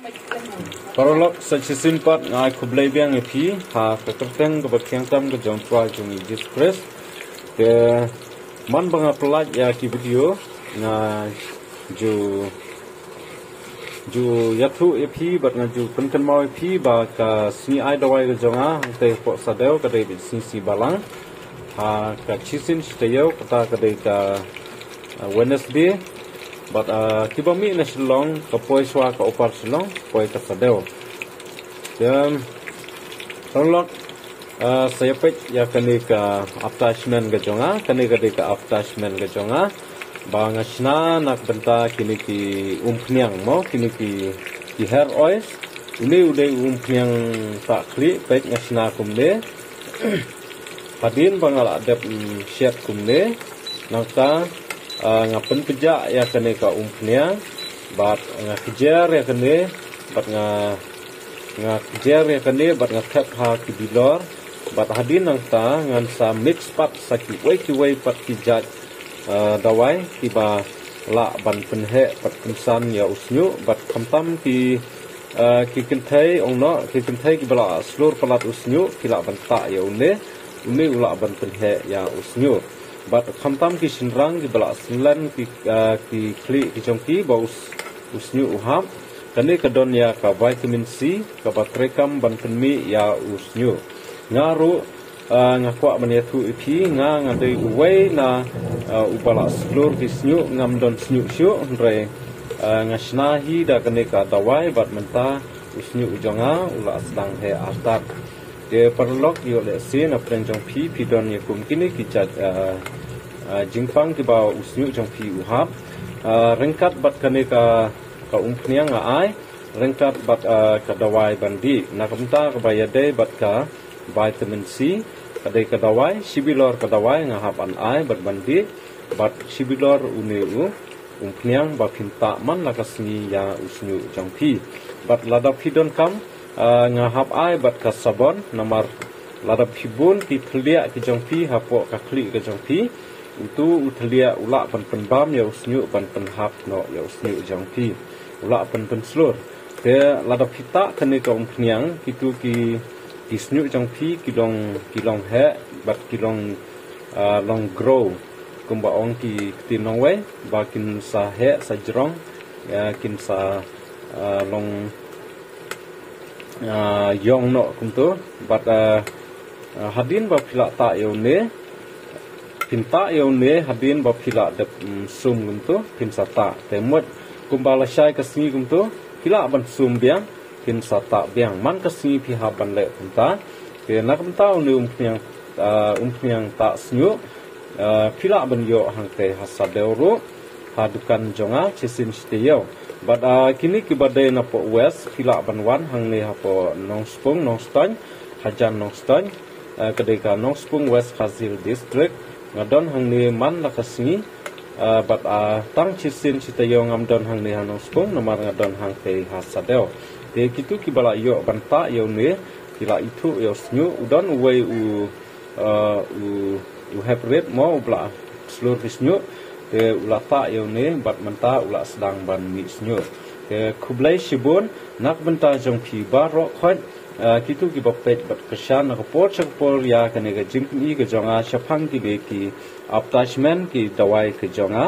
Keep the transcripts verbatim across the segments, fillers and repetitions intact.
Paralok, sa shisien pat nga ai khublei biang ïa phi ha ka kyrteng kaba khia tam ka jong u Trai jong ngi Jisu Khrist. Te man ba nga pyllait ïa ki video, nga ju ju ïathuh ïa phi bad nga ju pynkynmaw ïa phi ba ka sngi ai dawai ka jong nga hangtei hapoh Sadew ka dei bad sngi sngi balang. Ha ka shisien shi taïew kata ka dei ka, uh, Wednesday. Bad, uh, kiba mih na Shillong ka poi shuwa ka Upper Shillong, poi ka Sadew. Te paralok, uh, sa ïa peit ïa kane ka advertisement ka jong nga, kane ka dei ka advertisement ka jong nga. Ba nga shna na ka bynta kine ki umphniang mo, kine ki, ki hair oils. Une u dei u umphniang tah khlieh, peit nga shna kumne. Hadien ba nga la dep, mm, shet kumne, nangta, ah, nga pynpjah ïa kane ka umphniang, bad nga kjer ïa kane, bad nga, nga kjer ïa kane, bad nga thep ha ki bilor, bad hadien nangta ngan sa mix pat sa kiwei kiwei pat ki jait, ah, dawai kiba lah ban pynheh bad pynsan ïa u shñiuh, bad khamtam ki, ah, ki kynthei ong noh, ki kynthei kiba la shlur palat u shñiuh ki lah ban tah ïa une, une u lah ban pynheh ïa u shñiuh. Bad khamtam ki shynrang kiba la slen ki, ah, ki khlieh ki jong ki ba u s-, u shñiuh u hap. Kane ka don ïa ka vitamin C kaba treikam ban pynmih ïa u shñiuh. Nga ruh, ah, nga kwah ban ïathuh ïa phi, nga, nga dei uwei na, ah, uba la shlur ki shñiuh, ngam don shñiuh shuh, hynrei, ah, nga shna hi da kane ka dawai bad mynta u shñiuh u jong nga u la sdang heh artat. Te paralok, ïoh lehse na pdeng jong phi phi don ïa kum kine ki jait, ah, ah, jingpang kiba u shñiuh jong phi u hap. Ah, ryngkat bad kane ka, ka umphniang nga ai, ryngkat bad, ah, ka dawai ban dih. Na ka bynta kaba ïadei bad ka vitamin C, ka dei ka dawai, shi bilor ka dawai nga hap ban ai bad ban dih, bad shi bilor une u umphniang ba phin tah man la ka sngi ïa u shñiuh jong phi. Bad lada phi donkam, ah, nga hap ai bad ka sabon, namar lada phi bun ki thylliah ki jong phi hapoh ka khlieh ka jong phi, utu u thylliah u lah ban pynbam ïa u shñiuh, ban pynhap noh ïa u shñiuh jong phi, u lah ban pynshlur. Te lada phi tah kane ka umphniang, kitu ki, ki shñiuh jong phi ki long, ki long heh bad ki long, ah, long grow. Kumba ong ki ktien nongwei ba kin sa heh sa jrong, ah, kin sa, ah, long, ah, ïong noh kumtu. Bad, ah, ah, hadien ba phi la tah ïa une, phin tah ïa une hadien ba phi la dep, mm, sum kumtu, phin sa tah. Te mut kumba lashai ka sngi kumtu, phi lah ban sum biang, phin sa tah biang. Man ka sngi phi hap ban leh kumta. Te na ka bynta une umphniang, ah, umphniang tah shñiuh, ah, phi lah ban ïoh hangtei ha Sadew ruh, ha dukan jong nga, shisien shi taïew. Bad, ah, kine kiba dei napoh West, phi lah ban wan hangne hapoh Nongspung, Nongstoiñ, hajan Nongstoiñ, ah, ka dei ka Nongspung, West Khasi Hills District. Nga don hangne man la ka sngi, ah, bad, ah, tang shisien shi taïew ngam don hangne ha Nongspung, namar nga don hangtei ha Sadew. Te kitu kiba la ïoh ban tah ïa une, ki la ithuh ïa u shñiuh, u don uwei u, ah, u, u hep rit mo, uba la shlur ki shñiuh, te u la tah ïa une, bad mynta u la sdang ban mih shñiuh. Te khublei shibun na ka bynta jong phi baroh khoit, ah, kitu kiba peit bad kyrshan na ka por sha ka por ïa kane ka jingpyni ka jong nga shaphang kine ki advertisement ki dawai ka jong nga.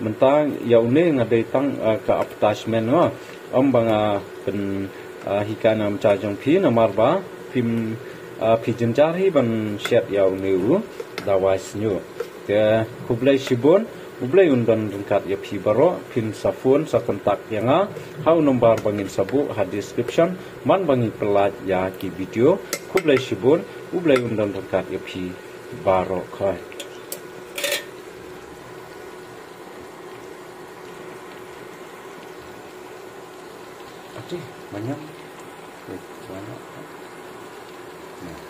Mynta ïa une nga dei tang, ah, ka advertisement nga. Ym ba nga pyn, ah, hikai na ka bynta jong phi namar ba phim, ah, phi jynjar hi ban shet ïa une u dawai shñiuh. Te khublei shibun, U Blei un don ryngkat ïa phi baroh, phin sa phone sa contact ïa nga ha u number ba ngin sa buh ha description man ba ngin pyllait ïa ki video. Khublei shibun, U Blei un don ryngkat ïa phi baroh khoit. Ati, manyam. Wait, banyak. Nah.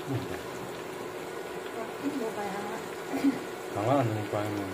Nah, dah. Kawan ni paling.